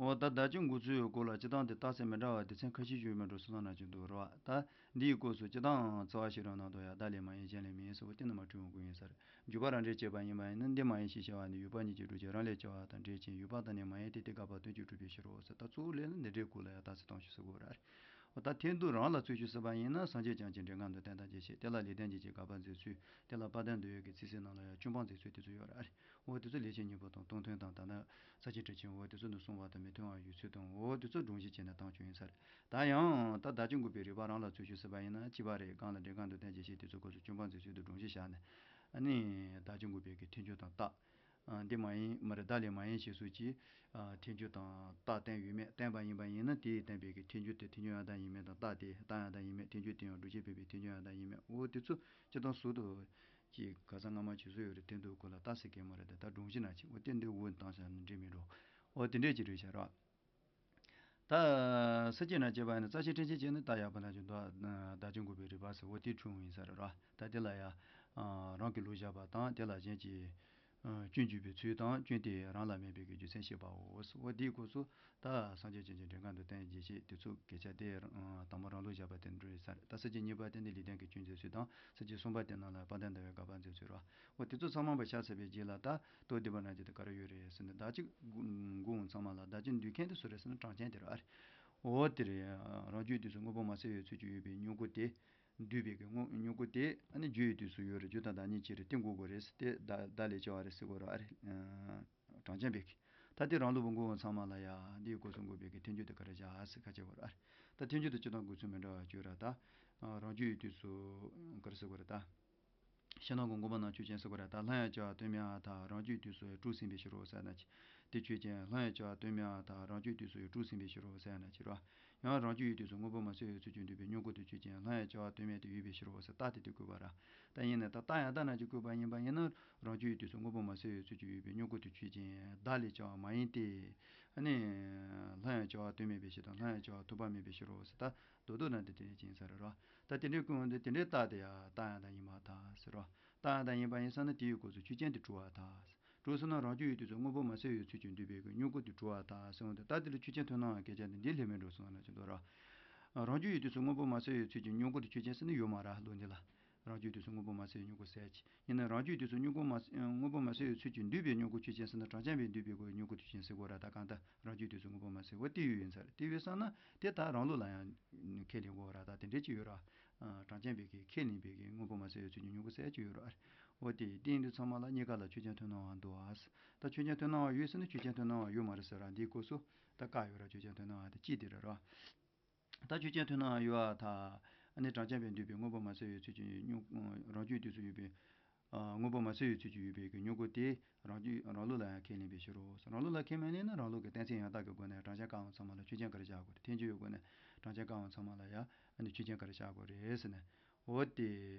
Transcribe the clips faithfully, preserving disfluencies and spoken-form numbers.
འོ་ད་བརྡ་བྱེད་འགོད་ཚུལ་ཡོད་སྐོར་ལ་སྤྱིར་བཏང་དེ་རྟགས་གསལ་མི་འདྲ་བ་སྡེ་ཚན་ཁ་ཤས་ཤིག་ཡོད་མེད་འགྲོ་སོང་ན་ཅིག་འདུག་རོགས། ད་འདིའི་སྐོར་སུ་སྤྱིར་བཏང་རྩ་བ་ཤེས་རབ་ནང་དུ་ཡང་བརྡ་ལས་མ་ཡིན་གཞན་ལས་མིན་ཟེར་བ་དེ་རྣམས་འཁྲུལ་འོང་དགོས་ཡིན་ས་རེད། འཇུག་པ་རང་འབྲས་བྱས་པ་ཡིན་པ་ཡིན་ན་འདི་མ་ཡིན་ཞེས་བྱ་བ་ནི་ཡོད་པ་ཉིད་ཀྱི་སྒྲུབ་བྱེད་རང་ལས་སྐྱེ་བ་དང་འབྲེལ་ཅིང་ཡོད་པ་དང་ནི་མ་ཡིན་ཏེ་དེ་དགག་པ་དོན་གཅིག་གྲུབ་པའི་ཕྱིར་རོ་ཟེར། ད་གཙོ་བོ་ལས་ནི་འདི་འདྲའི་སྐོར་ལ་ཡང་རྟགས་གསལ་གཏོང་ཞིག་ཟེར་དགོས་ར་རེད། འོ་ད་ཐལ་འདུ་རང་ལ་རྩོད་རྒྱུ་ཟེར་བ་ཡིན་ན་སངས་རྒྱས་བསྐྱངས་ཀྱི་འགྲེལ་ཁམས་དང་བསྟན་དང་རྒྱས་བཤད་དེ་ལ་ལེགས་ལྡན་འབྱེད་ཀྱི་དགག་པ་མཛད་ཚུལ་དེ་ལ་དཔལ་ལྡན་འདུལ་བའི་གི་ཚིག་གསལ་ནང་ལ་ཡང་སྐྱོན་སྤང་མཛད་ཚུལ་དེ་ཚོ་ཡོད་ར་རེད། འོ་དེ་ཚོ་ལེགས་བཤད་སྙིང་པོ་དང་སྟོང་ཐུན་དང་ད་ནི་ས་བཅད་ཁྲིད་ཆེན་འོ་དེ་ཚོ་ནི་གསུངས་པ་དང་མི་མཐུན་པ་ཡོད་ཚུལ་དང་འོ་དེ་ཚོ་སྒྲོམ་གཞི་བྱས་ནས་བཏང་ཆོག་ཡིན་ས་རེད། ད་ཡང་ད་བརྡ་བྱེད་འགོད་པའི་རིགས་པ་རང་ལ་རྩོད་རྒྱུ་ཟེར་བ་ཡིན་ན་གཅིག་པ་རེད། གང་ལ་འགྲེལ་ཁམས་དང་བསྟན་རྒྱས་བཤད་དེ་ཚོ་སྐོར་སུ་སྐྱོན་སྤང་མཛད་ཚུལ་དུ་སྒྲོམ་གཞི་བཞག་ནས་ཨ་ནི་བརྡ་བྱེད་འགོད་པའི་གི་ཐལ་འགྱུར་དང་རྟགས། ཨ་འདི་མ་ཡིན་མ་རེད་བརྡ་ལས་མ་ཡིན་ཞེས་སོགས་ཀྱི་ཨ་ཐལ་འགྱུར་དང་རྟགས་བསྟན་ཡོད་མེད་བསྟན་པ་ཡིན་པ་ཡིན་ན་དེས་བསྟན་པའི་གི་ཐལ་འགྱུར་དེ་ཐལ་འགྱུར་ཡང་དག་ཡིན་མིན་དང་རྟགས་དེ་རྟགས་ཡང་དག་ཡིན་མིན་ཐལ་འགྱུར་དེ་ཡང་སྒྲུབ་བྱེད་ཕལ་པའི་ཐལ་འགྱུར་ཡང་དག་ཡིན་མིན་འོ་དེ་ཚོ་སྤྱིར་བཏང་ཟུར་དུ་ཀྱི་ག་ས་སྔ་མ་ཇི་སྲིད་ཡོད་རེད། དེ་འདུག་གོ་ལ་རྟགས་གསལ་གལ་མོ་རེད་དེ་ད་སྒྲོམ་གཞི་ན་ཅིག་འོ་དེ་འདི་འུ་བཏང་བཞག་ན་འགྲིག་མི་འགྲོ། འོ་དེ་འདྲས་ཀྱི་རེད་བྱ་རོགས། ད་ས་བཅད་ནང་བྱས་པ་ཡིན་ན་རྩ་ཤེ་ཕྲན་ཤེ་བྱས་ནས་ད་ཡག་པ་ན་ཅིག་འདུག་བརྡ་བྱེད་འགོད་པའི་རིགས་པ་ཟེར་འོ་དེ་འཁྲུལ་འོང་ཡིན་ས་རེད་རོགས། ད་དེ་ལ་ཡ་རང་གི་ལུགས་བཞག་པ་དང་དེ་ལ་གཞན་གྱི་སྐྱོན་བརྗོད་པའི་ཚུལ་དང་སྐྱོན་དེ་རང་ལ་མེད་པའི་གི་རྒྱུ་མཚན་བཤད་པའོ། འོ་དེའི་སྐོར་སུ་ད་སངས་རྒྱས་བསྐྱངས་ཀྱི་འགྲེལ་ཁམས་དང་བསྟན་རྒྱས་བཤད་དེ་ཚོ་སྐད་ཆ་དེ་དང་པོ་རང་ལུགས་བཞག་པ་དེ་འགྲོ་ཡི་ས་རེད། ད་ས་བཅད་གཉིས་པ་དེ་ནི་ལེགས་ལྡན་གྱི་སྐྱོན་མཛད་ཚུལ་དང་ས་བཅད་གསུམ་པ་དེ་ནང་ལ་དཔལ་ལྡན་ཟླ་བའི་དགག་པ་མཛད་ཚུལ་རོ། འོ་དེ་ཚོ་ཚང་མ་པ་ཆ་ཚ་བའི་རྗེས་ལ་ད་མདོ་སྡེ་པ་རང་རྒྱུད་དེ་ག་རེ་ཡོད་རེད་ཟེར་ན་བརྡ་བྱེད་འགོད་ཚང་མ་ལ་བརྡ་བྱེད་འདུལ་མཁན་དེ་སུ་རེད་ཟེར་ན་གྲངས་ཅན་དེ་རེད་ཨ་རེད། འོ་དེ་རེད། རང་རྒྱུད་དུས་སུ་དངོས་པོ་མ་གསལ་བའི་ཚུལ་གྱིས་ཡོད་པའི་མྱུ་གུ་དེ། འདུས་པའི་གི་དངོས་མྱུ་གུ་དེ་ཨ་ནི་རྒྱུ་ཡི་དུས་སུ་ཡོད་རེད། རྒྱུ་དང་བདག་ཉིད་ཅིག་རེད་དེ་འགོག་དགོས་རེད་ཟེར་ཏེ་བརྡ་བརྡ་ལས་བྱ་བ་རེད་ཟེར་དགོས་ར་ཨ་རེད། གྲངས་ཅན་པའི་གི། ད་དེ་རང་ལུགས་པ་འགོག་ཚང་མ་ལ་ཡ་འདིའི་སྐོར་སུ་འགོད་པའི་གི་ཐལ་འགྱུར་དེ་ག་རེ་བྱ་ཟེར་ཁ་ཆེ་བོར་ཨ་རེད། ད་ཐལ་འགྱུར་དེ་སྤྱི་དང་འགོད་ཚུལ་མི་འདྲ་བ་བརྗོད་ར་ད། རང་རྒྱུ་ཡི་དུས་སུ་ག་རེ་ཟེར་དགོས་རེད་ད། ཕྱི་ནང་གི་འགོག་པ་ནང་ཆོས་ཅན་ཟེར་དགོས་རེད་ད། སླར་ཡང་བྱ་བ་དོན་མེད་པར་ཐལ། རང་རྒྱུ་ཡི་དུས་སུ་གྲུབ་ཟིན་པའི་ཕྱིར་རོ་ཟེར་ན་ཅི། དེ་ཆོས་ཅན། སླར་ཡང་བྱ་བ་དོན་མེད་པར་ཐལ། རང་རྒྱུ་ཡི་དུས་སུ་གྲུབ་ཟིན་པའི་ཕྱིར་རོ་ཟེར་ན་ཅི་རོ། ཡང་རང་རྒྱུ་ཡི་དུས་སུ་དངོས་པོ་མ་གསལ་བའི་ཚུལ་གྱིས་འདུས་པའི་མྱུ་གུ་དེ་ཆོས་ཅན། སླར་ཡང་བྱ་བ་དོན་མེད་དུ་ཡོད་པའི་ཕྱིར་རོ་ཟེར་རྟགས་དེ་དེ་བཀོད་པ་ར། ད་ཡིན་ནའི་ད་རྟགས་ཡང་དག་ན་ཅིག་བཀོད་པ་ཡིན་པ་ཡིན་ན་རང་རྒྱུ་ཡི་དུས་སུ་དངོས་པོ་མ་གསལ་བའི་ཚུལ་གྱིས་ཡོད་པའི་མྱུ་གུ་དེ་ཆོས་ཅན། བརྡ་ལས་བྱ་བ་མ་ཡིན་ཏེ། ཨ་ནི། སླར་ཡང་བྱ་བ་དོན་མེད་པའི་ཕྱིར་དང་སླར་ཡང་བྱ་བ་ཐོབ་པ་མེད་པའི་ཕྱིར་རོ་ཟེར་ད། མདོར་བསྡུས་ན་འདི་དེ་ནས་ཅི་ཡིན་ས་རེད་རོ། ད་དེ་འདྲའི་ཀུན་འོང་དུ་དེ་འདྲའི་རྟགས་དེ་ཡང་རྟགས་ཡང་དག་ཡིན་པར་ཐལ་ཟེར་རོ། རྟགས་ཡང་དག་ཡིན་པ་ཡིན་ས་ན་དེའི་སྐོར་སུ་ཆོས་ཅན་དེ་གྲུབ་པར་ཐལ། གྲུབ་སོང་ན་རང་རྒྱུ་ཡི་དུས་སུ་དངོས་པོ་མ་གསལ་བའི་ཚུལ་གྱིས་འདུས་པའི་གི་མྱུ་གུ་དེ་གྲུབ་པར་ཐལ་ཟེར་འོང་དུས་ད་དེ་ལ་ཆོས་ཅན་ཐོན་སྣང་བ་སྐད་ཆ་འདི་འདི་ལས་མི་འགྲོ་སོང་ན་ཅི་འདུག་རོ། རང་རྒྱུ་ཡི་དུས་སུ་དངོས་པོ་མ་གསལ་བའི་ཚུལ་གྱིས་མྱུ་གུ་དེ་ཆོས་ཅན་ཟེར་ནི་ཡོད་མ་རེད་ལོ་འདི་ལ། རང་རྒྱུ་ཡི་དུས་སུ་དངོས་པོ་མ་གསལ་བའི་མྱུ་གུ་གསལ་གྱི་ཡིན་ན་རང་རྒྱུ་ཡི་དུས་སུ་མྱུ་གུ་མ་དངོས་པོ་མ་གསལ་བའི་ཚུལ་གྱིས་འདུས་པའི་མྱུ་གུ་ཆོས་ཅན་ཟེར་ན་གྲངས་ཅན་པས་འདུས་པའི་གི་མྱུ་གུ་ཆོས་ཅན་ཟེར་དགོས་ར་ད་གང་ལྟར། རང་རྒྱུད་དུས་སུ་དངོས་པོ་མ་གསལ་བ་དེ་ཡོད་ཡིན་ཟེར། དེ་ཡོད་ས་ན་དེ་ད་རང་ལུགས་ལ་ཡང་ཁས་ལེན་དགོས་ར་ད་དེ་འདྲས་ཅིག་ཡོད་ར། གྲངས་ཅན་པའི་གི་ཁས་ལེན་པའི་གི་དངོས་པོ་མ་གསལ་བའི་ཚུལ་གྱི་མྱུ་གུ་གསལ་ཅིག་ཡོད་ར། འོ་དེ་དེ་ཡིན་དུས་ཚང་མ་ལ་གཉིས་ཀ་ལ་ཆོས་ཅན་ཐོན་སྣང་བ་འདུག་ཨ། ད་ཆོས་ཅན་ཐོན་སྣང་བ་ཡོད་ཟེར་ན་ཆོས་ཅན་ཐོན་སྣང་བ་ཡོད་མ་རེད་ཟེར་ར་འདིའི་སྐོར་སུ་ད་བཀག་ཡོད་ར་ཆོས་ཅན་ཐོན་སྣང་བ་དེ་གཅིག་དེ་རེད་ར། ད་ཆོས་ཅན་ཐོན་སྣང་ཡོད་པར་ཐལ། ཨ་ནི་གྲངས་ཅན་པས་འདུས་པའི་དངོས་པོ་མ་གསལ་བའི་ཚུལ་གྱི་མྱུ་རང་རྒྱུད་དུས་སུ་ཡོད་པའི། དངོས་པོ་མ་གསལ་བའི་ཚུལ་གྱིས་ཡོད་པའི་གི་མྱུ་གུ་དེ་རང་རྒྱུད་རང་ལུགས་ལ་ཡང་ཁས་ལེན་པའི་ཕྱིར་རོ། རང་ལུགས་ལ་ཁས་མི་ལེན་ན་རང་ལུགས་ཀྱི་གཏན་ཚིགས་ཡང་དག་གི་སྒོ་ནས་གྲངས་ཅན་བཀག་འོང་ཚང་མ་ལ་ཆོས་ཅན་ག་རེ་བཞག་དགོས་རེད། ཐལ་འགྱུར་ཡོད་སྒོ་ནས་གྲངས་ཅན་བཀག་འོང་ཚང་མ་ལ་ཡང་ཨ་ནི་ཆོས་ཅན་ག་རེ་བཞག་དགོས་རེད་ཟེར་ནས། འོ་དེ་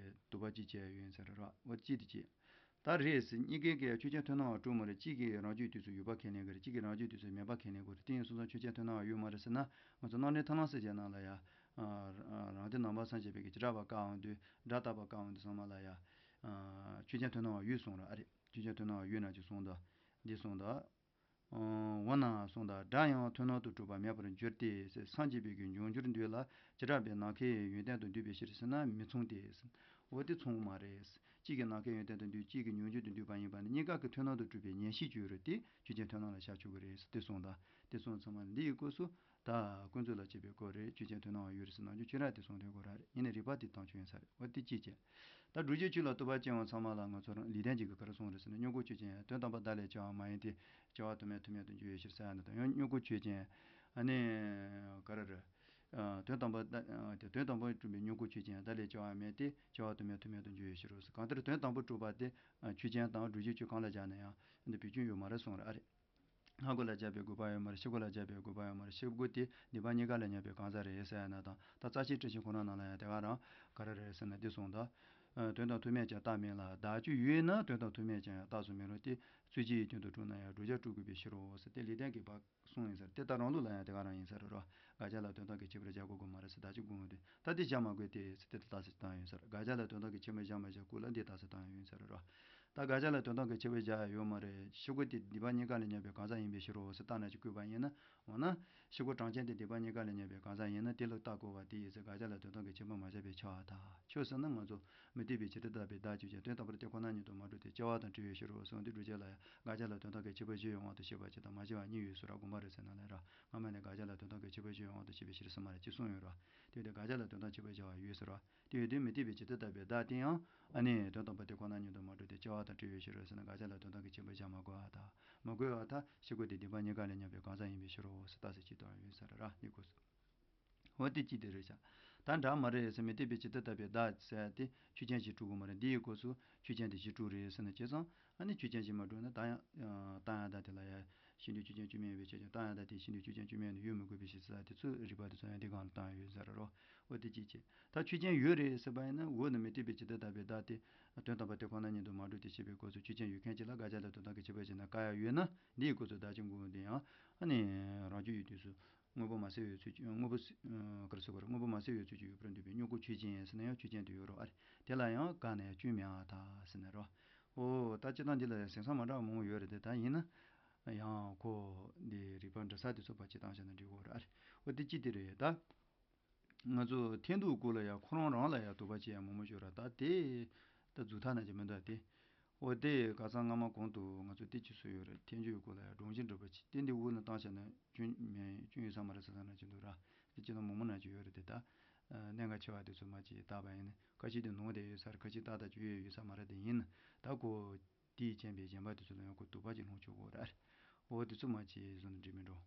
དུ་བ་གཅིག་བྱས་ཡོད་ཡིན་ཟེར་རོ། འོ་གཅིག་དེ་གཅིག་ད་རེད་ཟེར་གཉིས་ཀའི་གི་ཆོས་ཅན་ཐོན་སྣང་བ་གྲུབ་མ་རེད། གཅིག་གིས་རང་རྒྱུད་དུས་སུ་ཡོད་པ་ཁས་ལེན་གི་རེད། གཅིག་གིས་རང་རྒྱུད་དུས་སུ་མེད་པ་ཁས་ལེན་གི་རེད། དེ་ཡིན་སོང་ཙང་ཆོས་ཅན་ཐོན་སྣང་བ་ཡོད་མ་རེད་ཟེར་ན་ང་ཚོ་རྣམ་འགྲེལ་ཐར་ལམ་གསལ་བྱེད་ནང་ལ་ཡ། རང་དོན་ནང་པ་སངས་རྒྱས་པའི་གི་བྱེ་བྲག་པ་བཀག་འོང་དུས་སྒྲ་རྟག་པ་བཀག་འོང་དུས་ཚང་མ་ལ་ཡ། ཆོས་ཅན་ཐོན་སྣང་བ་ཡོད་གསུངས་ར་ཨ་རེད། ཆོས་ཅན་ཐོན་སྣང་བ་ཡོད་ན་ཅིག་གསུངས་དང་། འདི་གསུངས་དང་། འོ་ན་གསུངས་དང་སྒྲ་ཡང་ཐོན་སྣང་དུ་གྲུབ་པ་མེད་པར་འགྱུར་ཏེ་ཟེར་སངས་རྒྱས་པའི་གི་འབྱུང་འགྱུར་འདོད་ལ་བྱེ་བྲག་པའི་ནམ་མཁའི་ཡོན་ཏན་དུ་འདུས་པའི་ཕྱིར་ཟེར་ན་མི་མཚུངས་ཏེ། འོ་དེ་མཚུངས་མ་རེད། གཅིག་གིས་ནམ་མཁའི་ཡོན་ཏན་དུ་འདུས་གཅིག་གིས་འབྱུང་འགྱུར་དུ་འདུས་པ་ཡིན་པ་ནི་གཉིས་ཀ་གི་ཐོན་སྣང་དུ་གྲུབ་པའི་ཉན་ཤེས་ཀྱི་ཡུལ་རེད་དེ་ཆོས་ཅན་ཐོན་སྣང་ལ་བཞག་ཆོག་གི་རེད་ཟེར་དེ་གསུངས་དང་། དེ་གསུངས་ཚང་མ་འདི་ཡི་སྐོར་སུ། ད་ཀུན་རྫོབ་ལ་དཔྱད་པའི་སྐོར་རེད། ཆོས་ཅན་ཐོན་སྣང་བ་ཡོད་རེད་ཟེར་ནམ་རྒྱུན་ཆོས་ར་དེ་གསུངས་དོན་གོ་ར་རེད། ཡིན་ནའི་རིགས་པ་དེ་བཏང་ཆོག་ཡིན་ས་རེད། འོ་དེ་གཅིག་བྱས། ད་སྒྲུབ་བྱེད་ཆོས་ལ་རྟོག་པ་སྐྱེ་འོང་ཚང་མ་ལ་ང་ཚོ་རང་ལེགས་ལྡན་འབྱེད་ཀྱིས་ག་རེ་གསུངས་རེད་ཟེར་ན་མྱུ་གུ་ཆོས་ཅན་དོན་དམ་པར་བརྡ་ལས་བྱ་བ་མ་ཡིན་ཏེ། བྱ་བ་དོན་མེད་ཐུག་མེད་དུ་འགྱུར་བའི་ཕྱིར་ཟེར་ཡ་འདི་དང་ཡང་མྱུ་གུ་ཆོས་ཅན། ཨ་ནི། ག་རེ་རེད། དོན་དམ་པར་བརྡ་དེ་དོན་དམ་པར་གྲུབ་པའི་མྱུ་གུ་ཆོས་ཅན་བརྡ་ལས་བྱ་བ་མེད་དེ་བྱ་བ་དོན་མེད་ཐུག་མེད་དུ་འགྱུར་བའི་ཕྱིར་རོ་ཟེར། གང་ལྟར་དོན་དམ་པར་གྲུབ་པ་དེ་ཆོས་ཅན་དང་སྒྲུབ་བྱེད་ཆོས་གང་ལ་སྦྱར་ན་ཡང་འདི་བེད་སྤྱོད་ཡོད་མ་རེད་གསུངས་རེད་ཨ་རེད། སྔ་རྒོལ་ལ་སྦྱར་བའི་དགོས་པ་ཡོད་མ་རེད། ཕྱི་རྒོལ་ལ་སྦྱར་བའི་དགོས་པ་ཡོད་མ་རེད། ཕྱི་རྒོལ་དེ་ནུས་པ་གཉིས་ཀ་ལ་ཉམས་པའི་གང་ཟག་རེད་ཟེར་ཡ་ན་དང་ད་རྩ་ཤེ་ཕྲན་ཤེ་ཁོ་རང་ནང་ལ་ཡང་དེ་ག་རང་ག་རེ་རེད་ཟེར་ན་འདི་གསུངས་དང་། དོན་དམ་ཐུག་མེད་ཀྱང་རྟགས་མིན་ལ་བརྡ་ཆོས་ཡོད་ན་དོན་དམ་ཐུག་མེད་ཀྱང་ཡང་རྟགས་སུ་མི་རུང་སྟེ། རྩོད་གཞི་ཡི་རྒྱུན་དུ་གྲུབ་ན་ཡང་བསྒྲུབ་བྱ་གྲུབ་དགོས་པའི་ཕྱིར་རོ་ཟེར་ཏེ་ལེགས་ལྡན་གྱིས་པ་གསུངས་ཡིན་ཟེར་ཏེ་ད་རང་ལུགས་ལ་ཡང་དེ་ག་རང་ཡིན་ཟེར་རོ། དགག་བྱ་ལ་དོན་དམ་གྱི་ཁྱད་པར་སྦྱར་དགོས་དགོས་མ་རེད་ཟེར་བརྡ་ཆོས་དགོས་མི་འདུག་ད་དེ་བཞག་མ་དགོས་ཏེ་ཟེར་ཏེ་ད་རྟགས་སུ་བཏང་ཡོད་ཟེར། དགག་བྱ་ལ་དོན་དམ་གྱི་ཁྱད་པར་སྦྱར་མ་བཞག་སྐོར་ལ་འདི་རྟགས་སུ་བཏང་ཡོད་ཟེར་རོ། ད་དགག་བྱ་ལ་དོན་དམ་གྱི་ཁྱད་པར་བཞག་ཡོད་མ་རེད། ཕྱི་རྒོལ་དེ་སྡིག་པ་གཉིས་ཀ་ལས་ཉམས་པའི་གང་ཟག་ཡིན་པའི་ཕྱིར་རོ་ཟེར་བཏགས་ན་ཅིག་བཀོད་པ་ཡིན་ན། འོ་ན། ཕྱི་རྒོལ་གྲངས་ཅན་དེ་སྡིག་པ་གཉིས་ཀ་ལས་ཉམས་པའི་གང་ཟག་ཡིན་ན་དེ་ལ་བརྟག་དགོས་པ་དེ་ཡིན་ཟེར། དགག་བྱ་ལ་དོན་དམ་གྱི་ཁྱད་པར་མ་བཞག་པའི་ཕྱིར་ད། ཁྱོད་ཟེར་ན་ང་ཚོ་མུ་སྟེགས་པའི་ཇི་ལྟར་བརྟགས་པའི་བདག་ཅེས་བྱ། དོན་དམ་པར་དེ་ཁོ་ན་ཉིད་དུ་མ་གྲུབ་སྟེ་སྐྱེ་བ་དང་བྲལ་བའི་ཕྱིར་རོ་གསུངས་ཏེ། བསྒྲུབ་བྱ་ལ་ཡང་དགག་བྱ་ལ་དོན་དམ་གྱི་ཁྱད་པར་བཞི་ཡོད་དབང་དུ་བྱས་པ་ཇི་ལྟར་མ་བྱས་པ་གཉིས་ཡོད་ཟེར་ར། དགོངས་པ་རེད་ཟེར་ན་ལས་ར། སྔ་མ་ནས་དགག་བྱ་ལ་དོན་དམ་གྱི་ཁྱད་པར་བཞི་ཡོད་དབང་དུ་བྱས་པའི་ཕྱིར་ཟེར་མ་རེད་ཅེས་གསུངས་ཡོད་ར། དེ་ཡོད་དེ་དགག་བྱ་ལ་དོན་དམ་ཁྱད་པར་བཞག་པ་ཡོད་ཟེར་ར། དེ་ཡོད་དེ་མུ་སྟེགས་པའི་ཇི་ལྟར་བརྟགས་པའི་བདག་དེ་ཡང་། ཨ་ནི་དོན་དམ་པར་དེ་ཁོ་ན་ཉིད་དུ་མ་གྲུབ་སྟེ་སྐྱེ་བ་དང་བྲལ་བའི་ཕྱིར་རོ་ཟེར་ན་དགག་བྱ་ལ་དོན་དམ་གྱི་ཁྱད་པར་བཞག་མ་དགོས་པར་ཐལ། མ་དགོས་པར་ཐལ། ཕྱི་རྒོལ་དེ་སྡིག་པ་གཉིས་ཀ་ལས་ཉམས་པའི་གང་ཟག་ཡིན་པའི་ཕྱིར་རོ་ཟེར་རྟགས་གསལ་གྱིས་སྟོན་ཡོད་ཟེར་ར། འདི་སྐོར་སུ། འོ་དེ་གཅིག་དེ་རེད་ཤག་ད་འདྲ་མ་རེད་ཟེར། མུ་སྟེགས་པའི་ཇི་ལྟར་བརྟགས་པའི་བདག་ཟེར་དེ་ཆོས་ཅན་གཞི་གྲུབ་དགོས་མ་རེད། འདི་ཡི་སྐོར་སུ་ཆོས་ཅན་དེ་གཞི་གྲུབ་རེད་ཟེར་ན་བྱས་ཙང་། ཨ་ནི་ཆོས་ཅན་གཞི་མ་གྲུབ་ན་ད་ཡང་། ཨ། རྟགས་ཡང་དག་དེ་ལ་ཡང་ཤེས་འདོད་ཆོས་ཅན་སྐྱོན་མེད་ཡིན་པའི་ཕྱིར་ཀྱང་། རྟགས་ཡང་དག་དེ་ཤེས་འདོད་ཆོས་ཅན་སྐྱོན་མེད་ན་ཡོད་མི་དགོས་པའི་ཕྱིར་ཟེར་དེ་ཚོའི་རིགས་པ་དེ་ཚོ་ཡང་འདི་སྒང་ལ་བཏང་ཡོད་ཟེར་རོ། འོ་དེ་གཅིག་བྱས། ད་ཆོས་ཅན་ཡོད་རེད་ཟེར་བ་ཡིན་ན། འོ་ན་མུ་སྟེགས་པའི་ཇི་ལྟར་བརྟགས་པའི་བདག་དེ་དོན་དམ་པར་དེ་ཁོ་ན་ཉིད་དུ་མ་གྲུབ་སྟེ་སྐྱེས་པའི་སྐབས་སུ་ཆོས་ཅན་ཡོད་མཁན་ཅིག་ལ་དགག་བྱ་ལ་དོན་དམ་གྱི་ཁྱད་པར་བྱས་ན་བཀག་ཡ་ཡོད་ན། འདི་ཡི་སྐབས་སུ་བདག་ཅེས་འགོད་དེ་ཡང་། ཨ་ནི་རང་རྒྱུད་ཡོད་དུས་སུ། དངོས་པོ་མ་གསལ་བའི་ཚུལ་གྱིས། དངོས་པོ། ཨ། ག་རེ་ཟེར་དགོས་རེད། དངོས་པོ་མ་གསལ་བའི་ཚུལ་གྱིས་ཡོད་པར་འདོད་པའི་མྱུ་གུ་ཆོས་ཅན་ཟེར་ན་ཡང་ཆོས་ཅན་དུ་ཡོད་རོ། ཨ་རེ། དེ་ལ་ཡང་བཀག་ན་ཡང་སྐྱོན་མེད་པར་ཐལ་ཟེར་ན་རོ། འོ་ད་སྤྱིར་བཏང་འདི་ལ་ཡང་ཟིན་ས་མ་འདྲ་བ་མང་པོ་ཡོད་རེད་དེ། ད་ཡིན་ན་ཡང་ཁོ་འདི་རིགས་པ་འདྲ་ས་དེ་ཚོ་ཕར་ཅིག་བཏང་བཞག་ན་འགྲིག་གི་རེད། ཨ་རེ། འོ་དེ་གཅིག་དེ་རེད་ད། ང་ཚོ་འཐེན་ཐུག་སྐོར་ལ་ཡང་ཁོ་རང་རང་ལ་ཡང་དོགས་པ་བྱེད་ཡ་མང་པོ་ཡོད་ར། ད་དེ་ད་མཛུབ་ཐག་ནང་བཞིན་མི་འདུག་སྟེ། འོ་དེ་ཁ་སང་སྔ་མ་གོང་དུ་ང་ཚོ་དེ་ཅི་སུ་ཡོད་རེད། འཐེན་ཆོས་སྐོར་ལ་ཡང་སྒྲོམ་གཞི་འདྲ་པོ་ཅིག་དེ་འདི་དབུ་ལ་བཏང་བྱས་ན་སྐྱོན་མེད། སྐྱོན་ཡོད་ས་མ་རེད་ཟེར་ས་ནང་བཞིན་འདུག་ར། དེ་ཅི་ན་མང་པོ་ནང་བཞིན་ཡོད་རེད་དེ། ད་གནད་འགག་ཆེ་བ་དེ་ཚོ་མ་ཅིག་བརྟག་པ་ཡིན་ན་ཁ་ཤས་དེ་ནོར་བསྡད་ཡོད་ས་རེད། ཁ་ཤས་ཏག་ཏག་ཅིག་ཡོད་ཡོད་ས་མ་རེད། དེ་ཡིན་ན་ད་ཁོ་དེའི་རྐྱེན་པས་གཞན་པ་དེ་ཚོ་ལ་ཡང་ཁོ་དོགས་པ་ཅིག་སློང་ཆོག་གི་རེད། འོ་དེ་ཚོ་མ་ཅིག་བཟོ་ན་འགྲིག་མིན་འགྲོ།